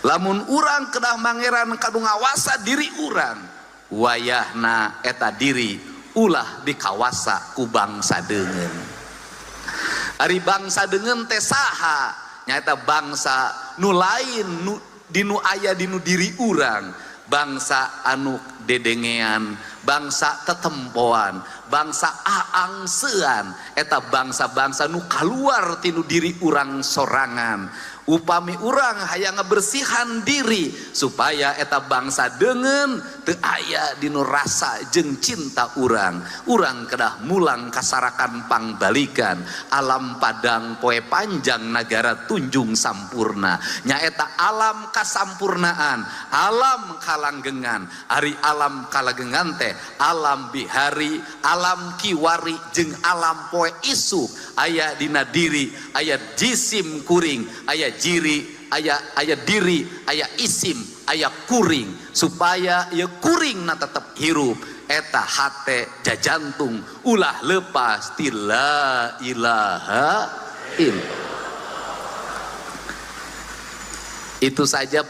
Lamun urang kedah mangeran kanu ngawasa diri urang, wayahna eta diri ulah dikawasa ku bangsa deungeun. Ari bangsa deungeun teh saha? Nyaeta bangsa nu lain nu dinu aya dinu diri urang, bangsa anu dedengean, bangsa tetempoan, bangsa aangsean, eta bangsa-bangsa nu kaluar tinu diri urang sorangan. Upami urang hayang ngabersihan diri supaya eta bangsa deungeun teu aya dinu rasa jeung cinta urang, urang kedah mulang kasarakan pangbalikan alam padang poe panjang nagara tunjung sampurna, nyaeta alam kasampurnaan, alam kalanggengan. Ari alam kalanggengan teh alam bihari, alam kiwari jeung alam poe isuk aya dina diri, aya jisim kuring, aya jiri, aya aya diri, aya isim, aya kuring, supaya ya kuring na tetep hirup eta hate jajantung ulah lepas ti la ilaha illallah. Itu saja.